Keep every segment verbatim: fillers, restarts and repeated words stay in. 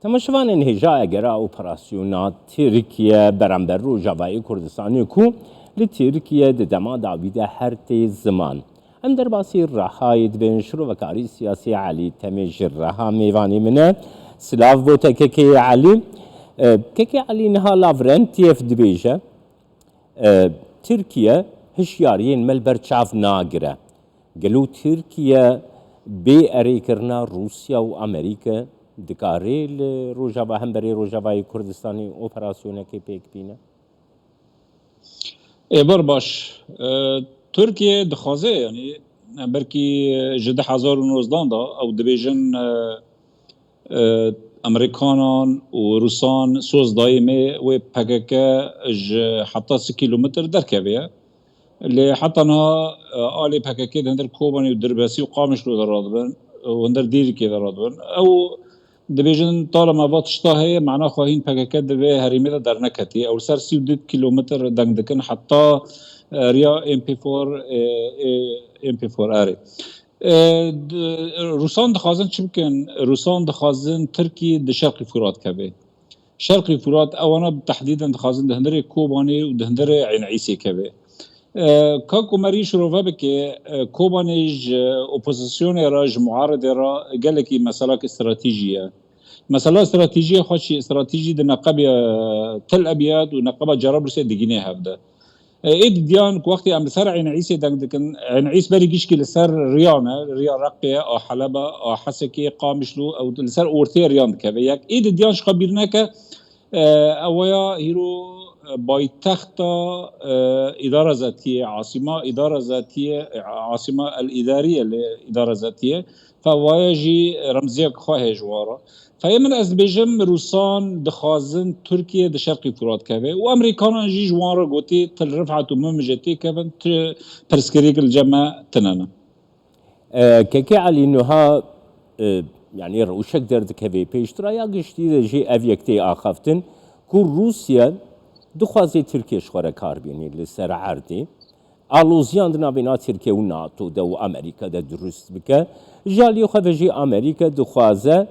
Temaşevanên hêja, egera operasyona Tirkiye beramber Rojavayê Kurdistanê ku li Tirkiye di dema dawî de her tê ziman. Em derbasî Rehayê dibin, şirovekarî siyasî Elî Temê ji Reha mêvanê min e. Silav bo te kekê Elî. E, kekê Elî, niha Lavrentiev dibêje, e, Tirkiye hişyariyên me li ber çav nagire. Gelo Tirkiye bê erêkirina Rûsya û Amerîka dikare li Rojava, hemberê Rojavayê Kurdistanê operasyonekê pêk bîne? Ê, bar baş. E, Tirkiye dixwaze, yanî, belkî ji du hezar û nozdan de ew dibêjin, e, e, Amerîkanan û Rûsan soz dayî me wê P K K ji heta sî kilometr derkeve ye. Lê heta niha, e, alê P K K di hundir Kobanê û Dirbesî û Qamişlo de radibin, û hundir Dîrikê de radibin. Ew dibêjin, talema va tişta heye, mana xwe hîn P K K di vê herêmê de derneketî. Ew li ser sî û du kilometr deng dikin, heta, e, riya M P four, e, e, M P four, erê. E, di-, Rûsan dixwazin çi bikin? Rûsan dixwazin Tirkî di Şerqî Furat keve. Şerqî Furat, ewana bi tehdîden dixwazin di hundirê Kobanê û di hundirê Eyn Îsê keve. E, ka ku merî şirove bike, e, Kobanê ji opozisyonê re, ji muaridê re gelekî meselak stratejî ye. Mesela stratejiya xwe çi? Stratejî di neqebiya Tel Abyad û neqeba Cerablûsê digîne hev de. E, ê didiyan ku wextê em li ser Eyn Îsê deng dikin, Eyn Îs berî gişkî li ser riyan e, riya Reqê, a Heleba, a Hesekê, Qamişlo, ew li ser ortê riyan dikeve. Yek ê didiyan ji xwe bîr neke, e, ew ya hîro, e, baytexta, e, îdara zetiyê, asîma îdara zetiyê, e, asîma el îdariye li îdara zetiyê. Fe waya jî remziyek xwe heye ji wan re. Fe yê min, ez dibêjim, Rûsan dixwazin Tirkiye di Şerqî Furat keve û Amerîkanan jî ji wan re gotî, tu li Rifat û Mimijê têkevin, tu pirsgirêk li cem me tine ne. E, Kekê Elî, niha, e, yanî rewşek derdikeve, pêştiraya giştî de jî ev yek tê axaftin ku Rûsya dixwaze Tirkiye ji xwe re kar bînî li ser erdê. Aloziyan di navêna Tirkiye û nato de û Amerîka de dirust bike. Ji aliyê xwe ve jî Amerîka dixwaze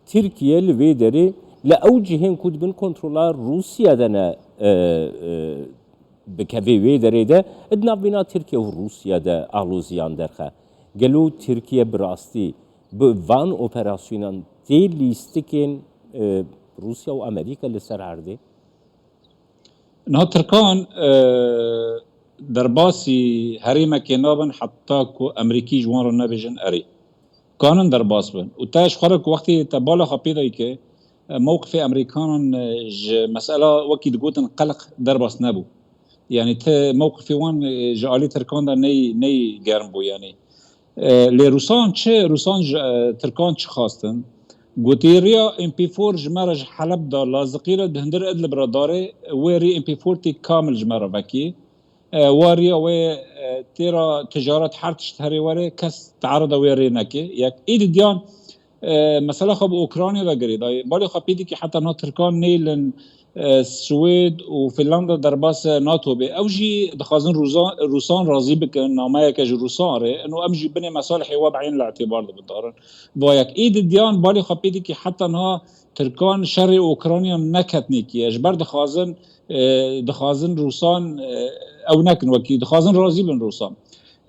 Tirkiye li vê derê li ew cihên ku di bin kontrola Rûsya de ne, e, e, bikeve wê derê de, di navbîna Tirkiye û Rûsya de aloziyan derxe. Gelo Tirkiye bi rastî bi van operasyonan tê lîstikên, e, Rûsya û Amerîka li ser erdê? Niha Tirkan, e, derbasî herêmekê nabin heta ku Emerîkî ji wan re nebêjin erê. Kanin derbas bin. Û te ji xwe re ku wextê te bala xwe pê dayî ke, e, mewqifê Emerîkanan, e, ji mesela wekî digotin qelq derbas nebû. Yanî te mewqifê wan, e, ji alî Tirkan de ney, ney germ bû yanî. E, lê Rûsan çi, Rûsan ji, e, Tirkan çi xwastin? Gotî, riya M P four ji me re ji Heleb da, Laziqî re di hundir Idlib re darê, wê rî M P four tê kamil ji me re vekî. E, wa riya wê, e, tê re ticaret her tişt herê were, kes tearida wê rê neke. Yek ê didiyan, e, mesela xwe bi Ukrayna de girê dayê. Balê xwe pê dikî heta niha Tirkan nêlin, e, Swêd û Finlanda derbas nato bê. Ew jî dixwazin Rûza-, Rûsan razî bikin, nameyeke ji Rûsan re. Ino em jî binê mesalihê we bi eyn li îtîbar de bidarin. Va yek ê didiyan balê xwe pê dikî heta niha Tirkan şerê Ukrayna neketnê kiye. Ji ber dixwazin, e, dixwazin Rûsan, e, ew nekin wekî, dixwazin razî bin Rûsan.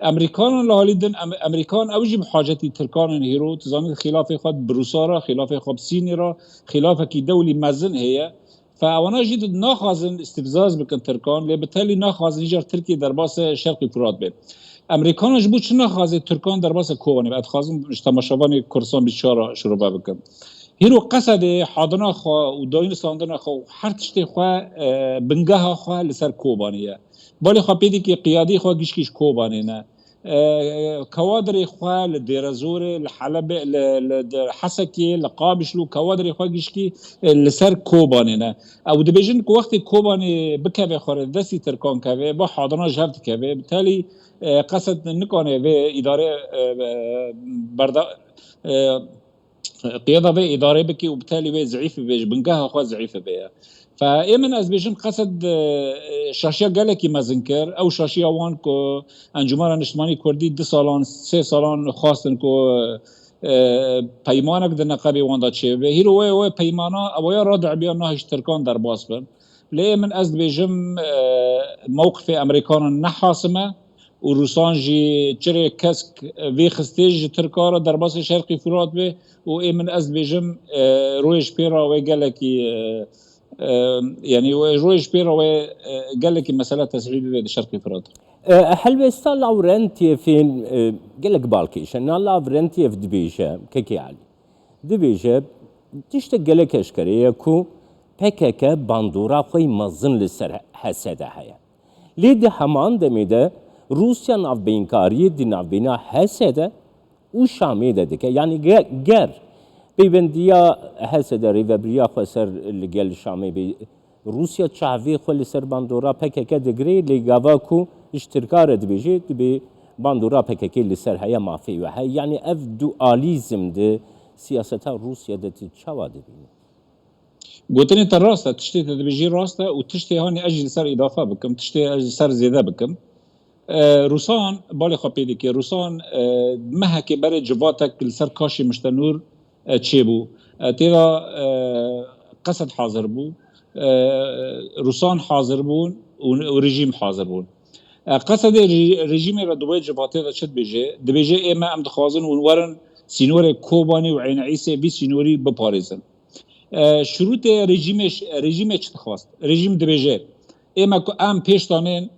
Emerîkanan li halî din, em-, Emerîkan ew jî bi hacetî Tirkan in hîro, tu zanî xîlafê xwe bi Rûsa re, xîlafê xwe bi Sînê re, xîlafekî dewlî mezin heye. Fe ewana jî di-, naxwazin îstîfzaz bikin Tirkan, lê bi telî naxwazin îcar Tirkiye derbasê Şerqî Furat be. Emerîkanan ji bo çi naxwaze Tirkan derbasê Kobanê be? Ez dixwazim ji temaşevanê Kurdistan bîst çar re şirove bikim. Hîro Qesedê hadina xwe û dayînistandina xwe û her tiştê xwe, e, bingeha xwe li ser Kobanê ye. Balê xwe pê dikê qiyadî xwe gişkî ji Kobanê ne. E, kewadirê xwe li Dêrezorê, li Helebê, li, li, di Hesekê, li Qamişlo kewadirê xwe gişkî, e, li ser Kobanê ne. Ew dibêjin ku wextê Kobanê bikeve xwe re, destî Tirkan keve, ba hadina ji hev dikeve. Bi telî, e, Qesed nikane vê îdare, e, e, berda, e, qiyada vê îdarê bikî û bi telî wê zîf bibe, ji bingeha xwe zîf bibe. Fe ê min ez bêjim Qesed, e, şaşiya gelekî mezin kir. Ew şaşiya wan ku Encûmena Niştimanî Kurdî du salan, sê salan xwastin ku, e, peymanek di neqebê wan de çêbibe. Hîro wê, wê peymana, ew ya radibiya nahişt Tirkan derbas bin. Lê min ez dibêjim, e, mewqifê Amerîkanan ne hasim e û Rûsan jî çirê kesk vê xistê ji Tirka re derbasê Şerqî Furat bê û ê min ez dibêjim, e, rojê ji pê re wê gelekî, e, e, yanî wê rojê ji pê re wê, e, gelekî mesele tesîrî bibe di Şerqî Furat. E, helwesta Lavrentiyevên, e, gelek balkêş e. Na Lavrentiyev dibêje, Kekê Elî, dibêje, tiştek gelek eşkere ye ku P K K bandora xwe yî mezin li ser H S D heye. Lê di heman demê de Rûsya navbeyinkariyê di navbeyna H S D û Şamê de dike. Yanî ge-, ger peywendiya H S D, rêvebiriya xweser li gel Şamê bê, Rûsya çavê xwe li ser bandora P K K digire, lê gava ku ji Tirka re dibêje, dibê bandora P K K li ser heye, mafê we heye. Yanî ev dualîzm di siyaseta Rûsya de tu çawa dibînî? Gotinê te rast e, tiştê te dibêjî rast e û tiştê hanî ez jî li ser îdafe bikim, tiştê ez li ser zêde bikim. E, Rûsan, balê xwe pê dike, Rûsan, e, mehekê berê civatek li ser Kaşê Miştenûr, e, çêbû. E, tê de, e, Qesed hazir bû, e, Rûsan hazir bûn û, û rejîm hazir bûn. E, Qesedê re-, rejîmê re di wê civatê de çi dibêje? Dibêje, ê me, em dixwazin hûn werin sînorê Kobanê û Eyn Îsê vî sînorî biparêzin. E, şurûtê rejîmê, rejîmê çi dixwast? Rejîm dibêje, ê me ku em pêş danên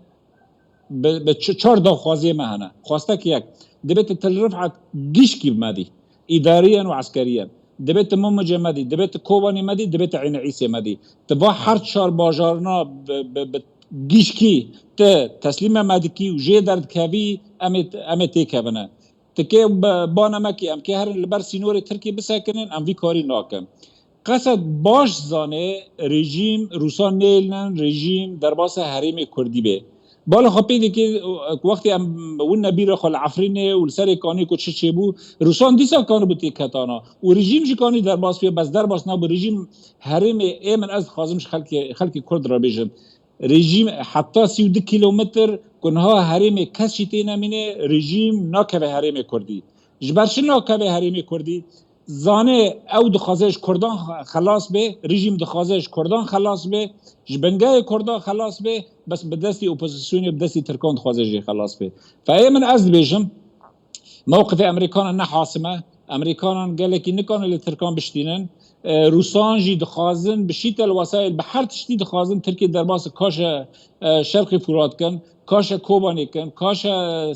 bi, bi çi-, çar daxwaziyê me hene. Xwestek yek, dibê tu Til Rifat gişkî medî, îdariyen û eskeriyen. Dibê tu Mumicê medî, dibê tu Kobanê medî, dibê tu Eyn Îsê medî. Tu va her çar bajarna bi, bi, bi gişkî tu teslîme me dikî û jê derdikevî, em ê, em ê têkevine. Tikê ba-, ba nemekî em kê herin li ber sînorê Tirkî bisekinin, em vî karî nakin. Qesed baş zanê rejîm, Rûsan nêlinin rejîm derbasa herêmê Kurdî bê. Bala xwe pê dikê, wextê em win nebîra xwe li Efrînê û li Serê Kanê ku çi çêbû, Rûsan dîsa kanibû têketana. Û rejîm jî kanî derbas bê, bes derbas nabû. Rejîm herêmê ê min ez dixwazim ji xelkê, xelkê Kurd re bêjim. Rejîm heta sî û du kîlometr ku niha herêmê kes jî tê nemîne, rejîm nakeve herêmê Kurdî. Ji ber çi nakeve herêmê Kurdî? Zanê ew dixwaze ji Kurdan xelas bê, rejîm dixwaze ji Kurdan xelas bê, ji bingehê Kurdan xelas bê, bes bi destî opozisyonê, bi destî Tirkan dixwaze jê xelas bê. Fe ê min ez dibêjim, mewqifê Amerîkanan ne hasim e. Amerîkanan gelekî nikarin li Tirkan biştînin. E, Rûsan jî dixwazin bi şîtel wesayil, bi her tiştî dixwazin Tirkiye derbas kaşe, e, Şerqî Furat kin, kaşe Kobanê kin, kaşe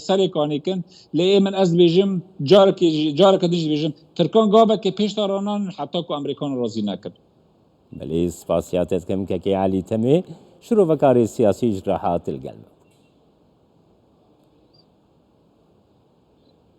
Serêkanê kin. Lê ê min ez dibêjim, carekê jî, careke din jî dibêjim, Tirkan gaveke pêş de ranan heta ku Amerîkan razî nekin. Belê, spasiya te dikim Kekê Elî Temê, şirovekarê siyasî ji re hat li gel me.